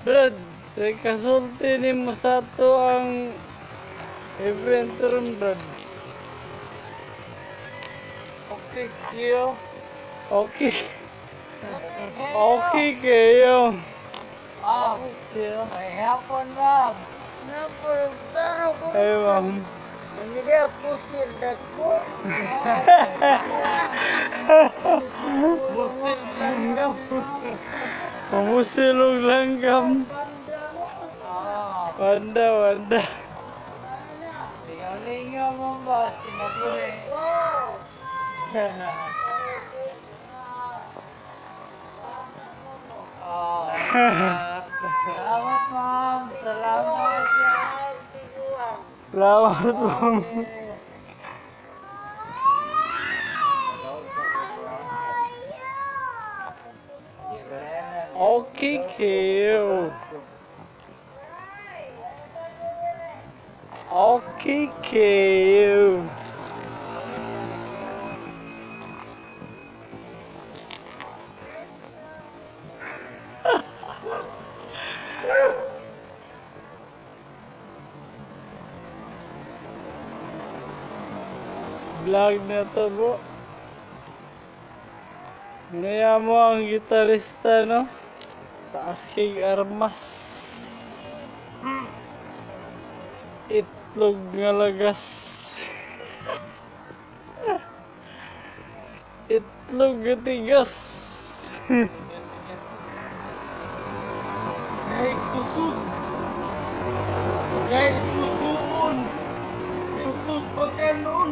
Brad, sa kasulti nimo sa ato ang event ron, Brad. Okay, kayo. Okay. Okay kayo. Ah, may hapon, ma'am. Ay, ma'am. Busil langgam. Pamusilog langgam. Ah, Wanda, wanda. Lingaw-lingaw mo ba? Sinaburi. Ah, salamat, ma'am. Salamat. Salamat, ma'am. Okay. Okay kayo. Okay kayo. Vlog na to, bro. Ngaya mo ang gitarista, no? Taas kay armas. Itlog nga lagas. Itlog nga tigas. Kahit kusog. Kahit suguon. Kusog pa kanon.